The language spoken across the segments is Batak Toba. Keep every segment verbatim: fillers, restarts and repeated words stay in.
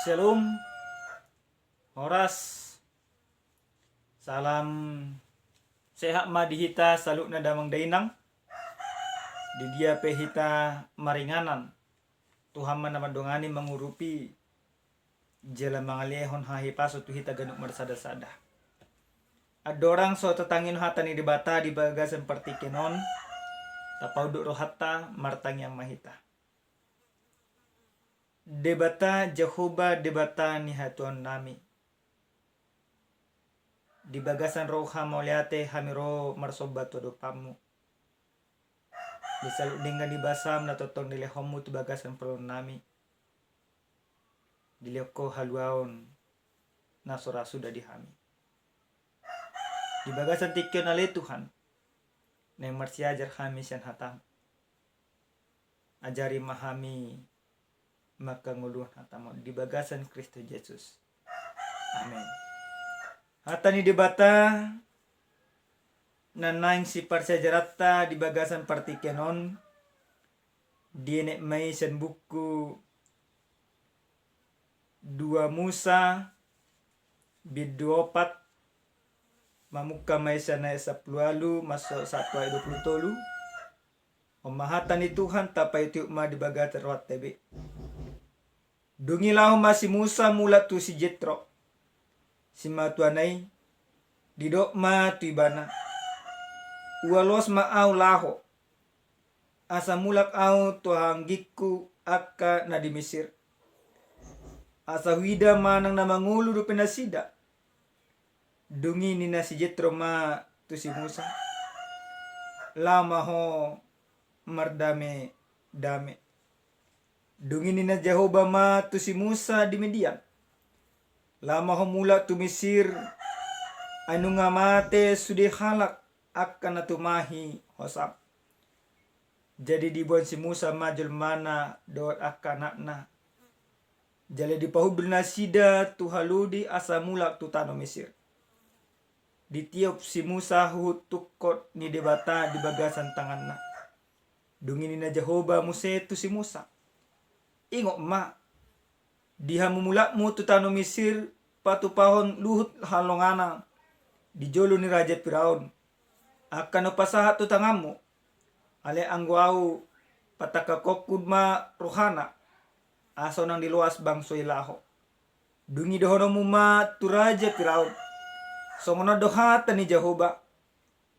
Shalom. Horas. Salam sehat ma di hita saluhutna damang dainang. Di dia pe hita maringanan, Tuhan ma na mandongani, mangurupi jala mangalehon hahipason tu hita ganup marsada-sada. Andorang so tatangihon hata ni Debata di bagasan partingkian on, tapaunduk rohanta, martangiang ma hita. Debata Jahowa, Debata ni hatuaonnami, di bagasan roha mauliate hami ro marsomba tu adopanmu. Di saluhut denggan ni basam na tongtong nilehonmu tu bagasan parngoluonnami, dilehon ho haluaon na so ra suda di hami. Di bagasan tingki on ale Tuhan, naeng marsiajar hami sian hatam. Ajari ma hami mangkangoluhon hatam on di bagasan Kristus Jesus. Amen. Hata ni Debata na naeng siparsiajaranta di bagasan partingkian on, dienet ma i sian buku dua Musa, bindu opat, mamungka ma i sian ayat sampulu ualu, masuk sahat tu ayat dua pulu tolu. On ma hata ni Tuhan, tapaihutihut ma di bagasan rohanta be. Dung i laho ma si Musa mulak tu si Jetro, simatuana i, didok ma tu ibana: Ua loas ma ahu laho, asa mulak ahu tu haha anggingku angka na di Mesir, asa huida manang na mangolu dope nasida. Dung i ninna si Jetro ma tu si Musa: Laho ma ho mardamedamean. Dung i ninna Jahowa ma tu si Musa di Midian: Laho ma ho mulak tu Mesir, ai nunga mate sude halak angka na tumahi hosam. Jadi diboan si Musa ma jolmana dohot angka anakna, jala dipahundul nasida tu halodi asa mulak tu tano Mesir. Ditiop si Musa huhut tungkot ni Debata di bagasan tanganna. Dung i ninna Jahowa muse tu si Musa: Ingot ma, di hamumulakmu tu tano Mesir, patupahon luhut hallonganan di jolo ni raja Firaun, angka na hupasahat tu tanganmu. Alai anggo ahu, patangkangkonku ma rohana, asa unang diloas bangso i laho. Dung i dohononmu ma tu raja Firaun: Songon on do hata ni Jahowa: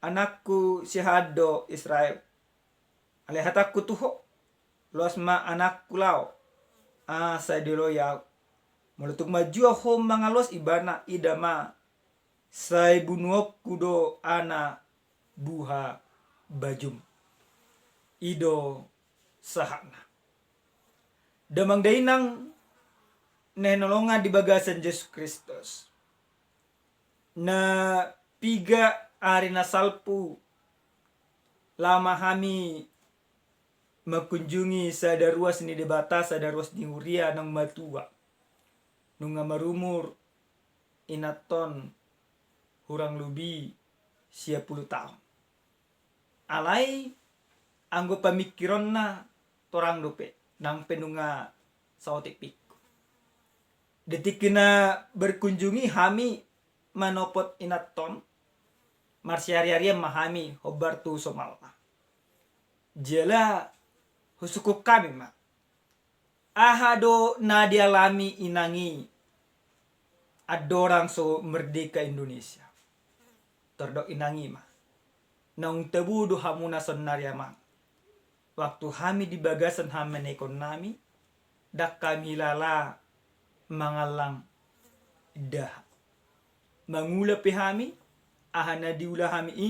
Anakku siahaan do Israel. Alai hatangku tu ho: Loas ma anakku laho, asa dioloi ahu. Molo tung manjua ho mangaloas ibana, ida ma, sai bunuonku do ana buhabajum. I do sahatna. Damang dainang na hinaholongan di bagasan Jesus Kristus, na piga ari na salpu laho ma hami mangkunjungi sada ruas ni Debata, sada ruas ni huria naung matua, nunga marumur inanton hurang lobi sia pulu taon. Alai anggo pamingkironna torang dope, nang pe nunga saotik pingkun. Di tingki na berkunjung i hami manopot inanton, marsiariarian ma hami hombar tu somalna. Jala husungkun hami ma, aha do na dialami inang i andorang so merdeka Indonesia? Tardok inang i ma, naung tabo do hamuna saonnari amang. Waktu hami di bagasan hamanekonnami, ndang hami lala mangallang dahak. Mangula pe hami, aha na diula hami i,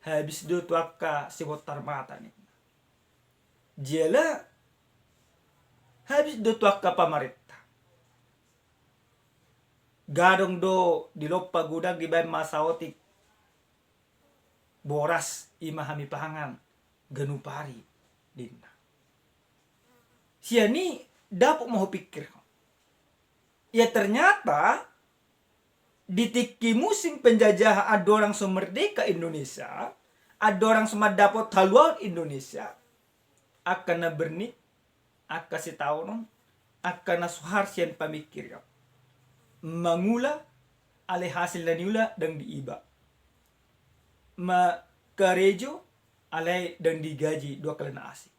habis do tu angka sibontar mata ninna. Jala habis do tu angka pamarenta. Gadong do dilompa godang dibaen ma saotik boras, i ma hami pangan ganup ari ninna. Sian i dapot ma hupingkir. Ya ternyata di tingki musim penjajahan andorang so merdeka Indonesia, andorang so mandapot haluaon Indonesia, angka na bernik, angka sitaonon, Angka na suhar sian pamingkirion. Mangula, alai hasil na niula ndang diiba. Mangkarejo, alai ndang digaji, dua kali na asing.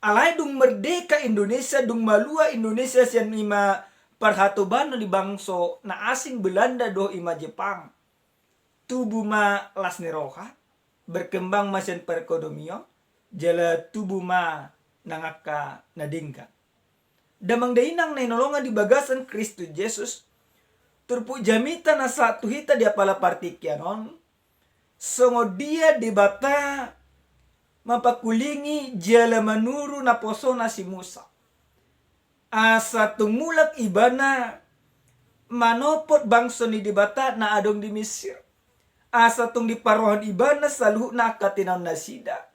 Alai dung merdeka Indonesia, dung malua Indonesia sian ima parhatobanon ni bangso na asing, Belanda dohot ima Jepang. Tubu ma las ni roha, berkembang ma sian perekonomion, jala tubu ma nang angka na denggan. Damang dainang na hinaholongan di bagasan Kristus Jesus, turpuk jamita na sahat tu hita di apala partingkian on, songon dia Debata mampakulingi jala manuru naposona si Musa. Asa tung mulak ibana manopot bangso ni Debata na adong di Misir. Asa tung diparrohahon ibana saluhutna angka tinaon nasida.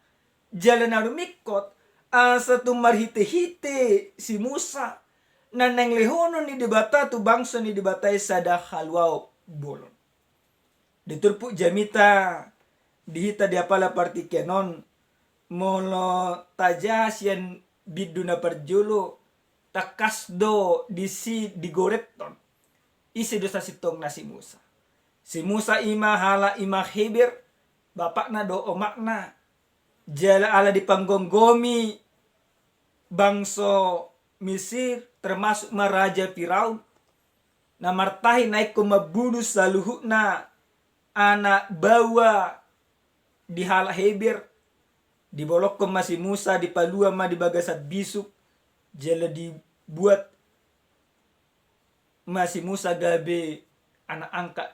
Jala na rumingkot, asa tung marhitehite si Musa, na naeng lehonon ni Debata tu bangso ni Debata i sada haluaon bolon. Di turpuk jamita di hita di apala partingkian on, molo tajaha sian bindu na parjolo, tangkas do disi digoreton. Ise do sasintongna si Musa. Si Musa ima halak ima Heber, bapakna dohot omakna. Jala ala dipanggomgomi bangso Misir, termasuk ma raja Firaun, na martahi na ingkon mambunu saluhutna anak baoa di halak Heber, dibolongkon ma si Musa, dipalua ma di bagasan bisuk, jala dibuat ma si Musa gabe anak angkat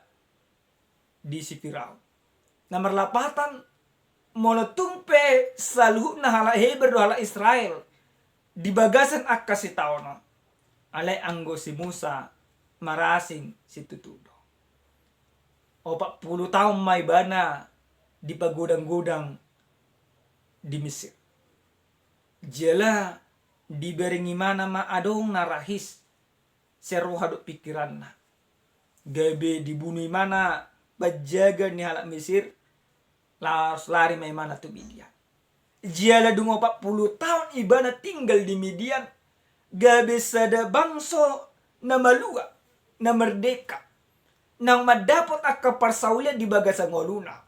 di si Firaun. Na marlapatan, molo tung pe saluhutna halak Heber dohot halak Israel di bagasan angka sitaonon, alai anggo si Musa marasing situtu do. Opat pulu taon ma ibana dipagodang-godang di Misir. Jala dibereng ibana ma adong na rahis sian roha dohot pingkiranna. Gabe dibunu ibana panjaga ni halak Misir, laos lari ma ibana tu Midian. Jala dung opat pulu taon ibana tinggal di Midian, gabe sada bangso na malua, na merdeka, naung mandapot angka parsaulian di bagasan ngoluna.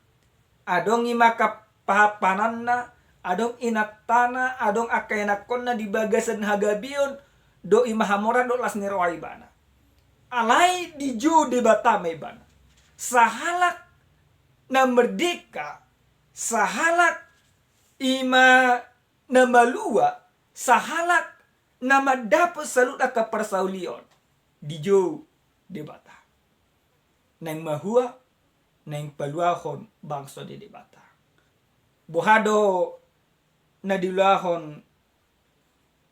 Adong ima angka pahanpahananna, adong inantana, adong angka ianakkonna di bagasan hagabeon, dohot ima hamoraon dohot las ni roha ibana. Alai dijou Debata ma ibana. Sahalak na merdeka, sahalak ima na malua, sahalak na mandapot saluhut angka parsaulion, dijou Debata. Naeng mahua, naeng paluahon bangso ni Debata. Boha do na diulahon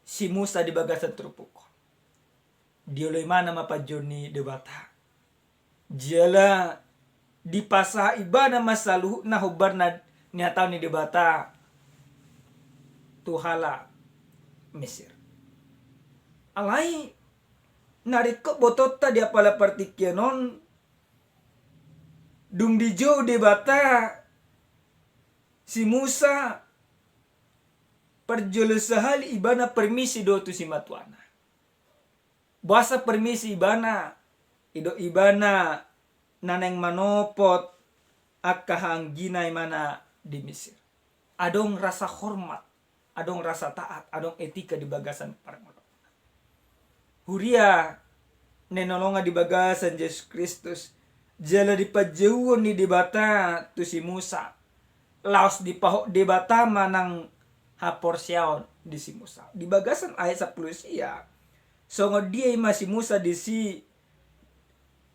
si Musa di bagasan turpuk on? Dioloi ibana ma panjouon ni Debata. Jala dipasahat ibana ma saluhutna hombar na nihatahon ni Debata tu halak Mesir. Alai na ringkot botoonta di apala partingkian on, dung dijou Debata si Musa, parjolo sahali ibana permisi do tu simatuana. Boasa permisi ibana? Didok ibana na naeng manopot angka haanggina ibana di Mesir. Adong rasa hormat, adong rasa taat, adong etika di bagasan parngoluon. Huria na hinaholongan di bagasan Jesus Kristus, jala dipanjouhon ni Debata tu si Musa, laos dipahot Debata ma nang haporseaon di si Musa. Di bagasan ayat sampulu sia, songon dia ima si Musa disi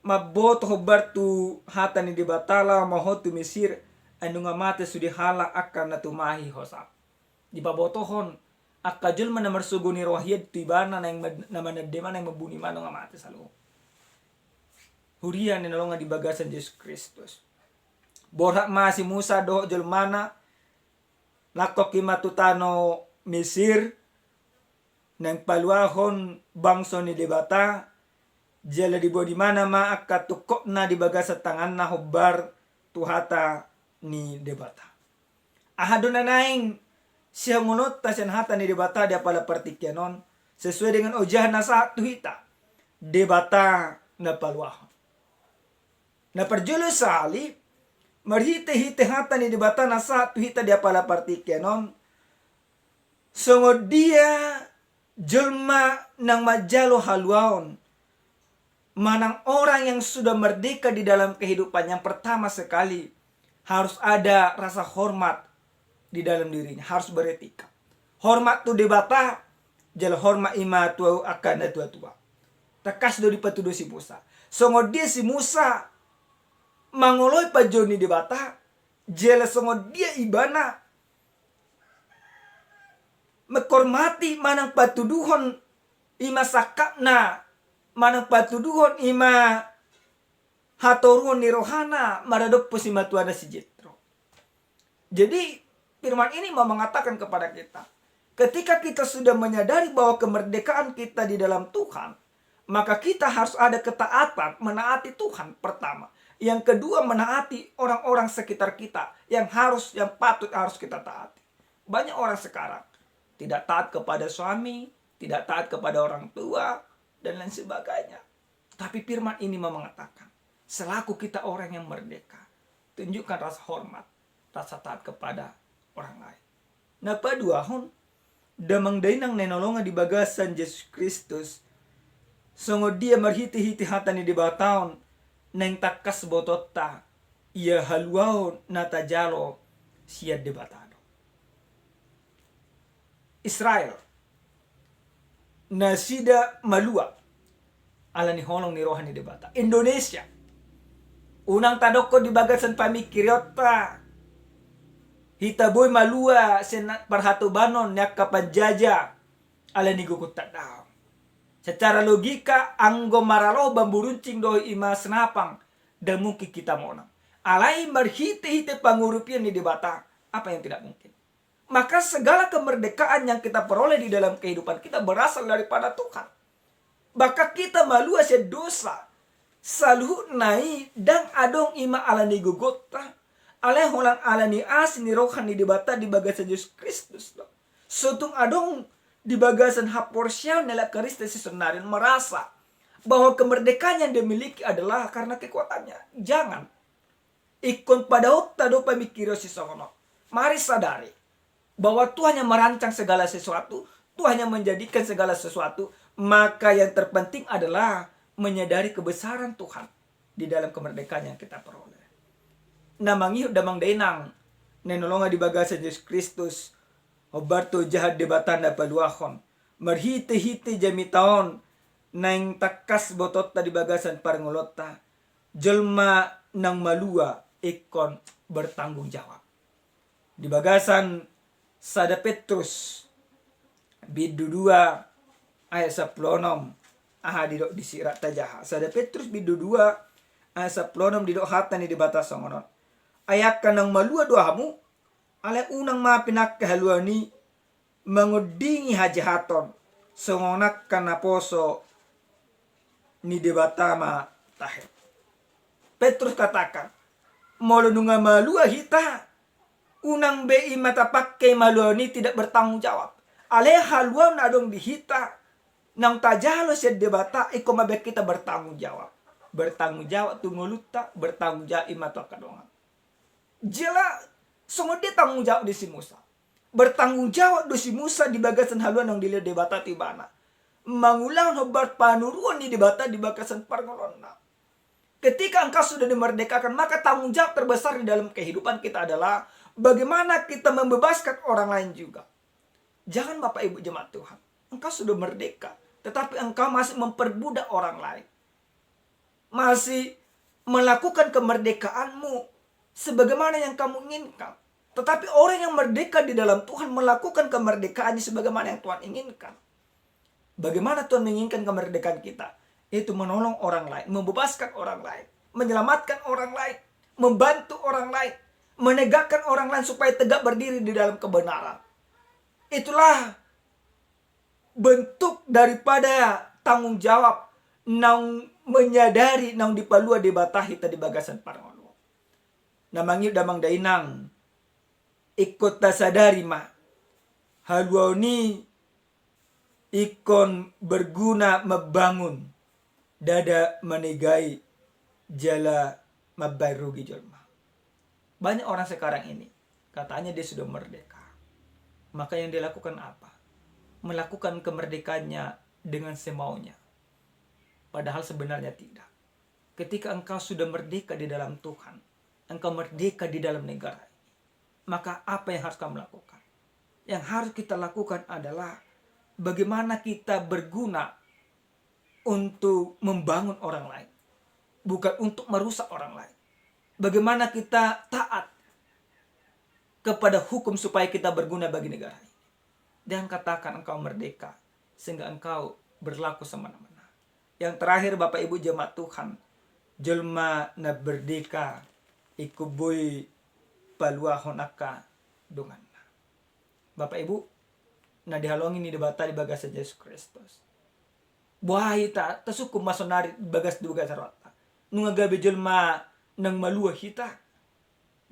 mamboto hombar tu hata ni Debata laho ma ho tu Mesir, ai nunga mate sude halak angka na tumahi ho sahat. Dipabotohon angka jolma na marsogo ni roha i tu ibana, naeng ma-, na manande ibana, naeng mambunu ibana, nunga mate saluhut. Huria na hinaholongan di bagasan Jesus Kristus. Borhat ma si Musa dohot jolmana, nangkok i ma tu tano Mesir, naeng paluahon bangso ni Debata, jala diboan ibana ma angka tungkotna di bagasan tanganna hombar tu hata ni Debata. Aha do na naeng sihangoluonta sian hata ni Debata di apala partingkian on? sesuai dengan ojahan na sahat tu hita, Debata na paluahon. Na parjolo sahali, marhitehite hata ni Debata na sahat tu hita di apala partingkian on, songon dia jolma nang manjalo haluaon, manang orang yang sudah merdeka di dalam kehidupan, yang pertama sekali harus ada rasa hormat di dalam dirinya, harus beretika. Hormat tu Debata, jala hormat ima tu angka na tuatua. Tangkas do dipatudu si Musa. Songon dia si Musa mangoloi panjouon ni Debata, jala songon dia ibana menghormati manang patuduhon ima sangkapna, manang patuduhon ima hatoruon ni rohana maradophon simatuana si Jetro. Jadi, firman ini mau mengatakan kepada kita, ketika kita sudah menyadari bahwa kemerdekaan kita di dalam Tuhan, maka kita harus ada ketaatan, menaati Tuhan pertama. Yang kedua, menaati orang-orang sekitar kita yang harus, yang patut harus kita taati. Banyak orang sekarang tidak taat kepada suami, tidak taat kepada orang tua, dan lain sebagainya. Tapi firman ini mau mengatakan, selaku kita orang yang merdeka, tunjukkan rasa hormat, rasa taat kepada orang lain. Na paduahon, damang dainang na hinaholongan di bagasan Jesus Kristus, songon dia marhitehite hata ni Debata on, naeng tangkas botoonta, ia haluaon na tajalo sian Debata do. Israel, nasida malua ala ni holong ni roha ni Debata. Indonesia, unang tadokkon di bagasan pamingkirionta hita boi malua sian parhatobanon ni angka panjaja ala ni gogo tandahon. Secara logika, anggo maraloho bambu runcing dohot ima senapang, ndang mungkin hita monang. Alai marhitehite pangurupion ni Debata, apa yang tidak mungkin? Maka segala kemerdekaan yang kita peroleh di dalam kehidupan kita berasal daripada Tuhan. Bahkan kita malua sian dosa, saluhutna i ndang adong ima ala ni gogonta, alai holan ala ni asi ni roha ni Debata di bagasan Jesus Kristus do. So tung adong di bagasan haporseaon ni halak Kristen sisonari on merasa bahwa kemerdekaan yang dia miliki adalah karena kekuatannya. Jangan. Ingkon padaonta do pamingkirion sisongon on. Mari sadari bahwa Tuhan yang merancang segala sesuatu, Tuhan yang menjadikan segala sesuatu, maka yang terpenting adalah menyadari kebesaran Tuhan di dalam kemerdekaan yang kita peroleh. Na mangihut damang dainang na hinaholongan di bagasan Jesus Kristus, hombar tu ojahan Debata na paluahon, marhitehite jamita on naeng tangkas botoonta di bagasan parngoluonta, jolma naung malua ingkon bertanggung jawab. Di bagasan sada Petrus bindu dua ayat sampulu onom, aha didok disi, rap tajaha. Sada Petrus bindu dua ayat sampulu onom didok hata ni Debata songon on: Ai angka naung malua do hamu, alai unang ma pinangka haluaon i mangondingi hajahaton, songon angka naposo ni Debata ma tahe. Petrus katakan, molo nunga malua hita, unang be ima tapangke haluaon i tidak bertanggung jawab. Alai haluaon na adong di hita, naung tajalo sian Debata, ingkon ma be hita bertanggung jawab. Bertanggung jawab tu ngolunta, bertanggung jawab ima tu angka dongan. Jala songon dia tanggung jawab ni si Musa. Bertanggung jawab do si Musa di bagasan haluaon naung dilehon Debata tu ibana, mangulahon hombar panuruon ni Debata di bagasan parngoluonna. Ketika engkau sudah dimerdekakan, maka tanggung jawab terbesar di dalam kehidupan kita adalah bagaimana kita membebaskan orang lain juga. Jangan, Bapak Ibu jemaat Tuhan, engkau sudah merdeka, tetapi engkau masih memperbudak orang lain, masih melakukan kemerdekaanmu sebagaimana yang kamu inginkan. Tetapi orang yang merdeka di dalam Tuhan melakukan kemerdekaannya sebagaimana yang Tuhan inginkan. Bagaimana Tuhan menginginkan kemerdekaan kita? Itu menolong orang lain, membebaskan orang lain, menyelamatkan orang lain, membantu orang lain, menegakkan orang lain supaya tegak berdiri di dalam kebenaran. Itulah bentuk daripada tanggung jawab naung menyadari naung dipalua Debata hita di bagasan parngoluon. Na mangihut damang dainang, ingkon tasadari ma, haluaon i ingkon berguna membangun, ndada manegai jala mambaen rugi jolma. Banyak orang sekarang ini katanya dia sudah merdeka. Maka yang dia lakukan apa? Melakukan kemerdekaannya dengan semaunya. Padahal sebenarnya tidak. Ketika engkau sudah merdeka di dalam Tuhan, engkau merdeka di dalam negara ini, maka apa yang harus kamu lakukan? Yang harus kita lakukan adalah bagaimana kita berguna untuk membangun orang lain, bukan untuk merusak orang lain. Bagaimana kita taat kepada hukum supaya kita berguna bagi negara ini. Dan katakan engkau merdeka, sehingga engkau berlaku semena-mena. Yang terakhir, Bapak Ibu jemaat Tuhan, jolma na merdeka ingkon boi paluahon angka donganna. Bapak Ibu na dihaholongi ni Debata di bagasan Jesus Kristus, boha hita tasungkun ma saonari di bagas, di bagasan rohanta? Nunga gabe jolma nang malua hita?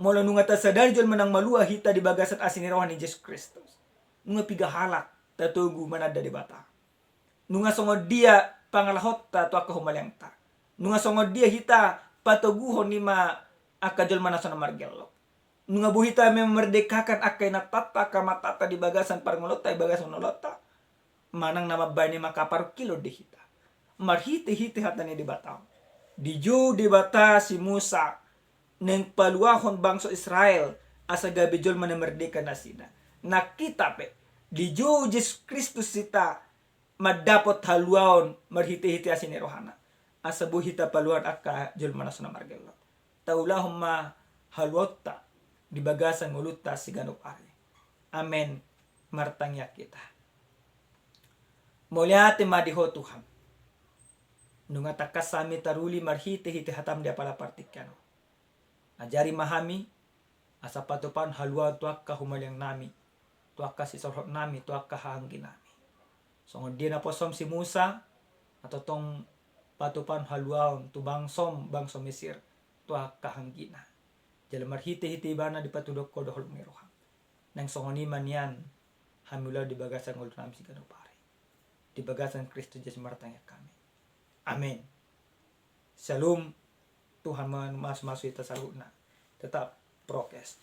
Molo nunga tasadari jolma nang malua hita di bagasan asi ni roha ni Jesus Kristus, nunga piga halak tatogu mananda Debata? Nunga songon dia pangalahonta tu angka humaliangta? Nunga songon dia hita patoguhon i ma angka jolma na so na margellok? Nunga boi hita memerdekakan angka inantanta, angka amatanta di bagasan parngoluonta, di bagasan ulaonta? Manang na mambahen i ma angka parungkilon di hita? Marhitehite hata ni Debata on, dijou Debata si Musa naeng paluahon bangso Israel asa gabe jolma na merdeka nasida. Nang hita pe dijou Jesus Kristus hita mandapot haluaon marhitehite asi ni rohana, asa boi hita paluahon angka jolma na so na margellok. Taulahon ma haluaonta di bagasan ngolunta siganup ari. Amen. Martangiang hita. Mauliate ma di Ho Tuhan, nunga tangkas hami taruli marhitehite hataM di apala partingkian on. Ajari ma hami asa patupaon haluaon tu angka humaliangnami, tu angka sisolhotnami, tu angka hahaangginami, songon dia naposoM si Musa, asa tongtong patupaon haluaon tu bangsoM, bangso Mesir, tu angka hahaanggina. Jala marhitehite ibana dipatudok Ho do holong ni rohaM. Naeng songon i ma nian hami ulaon di bagasan ngolunami siganup ari. Di bagasan Kristus Jesus martangiang hami. Amen. Shalom. Tuhan mamasumasu hita saluhutna. Tetap prokes.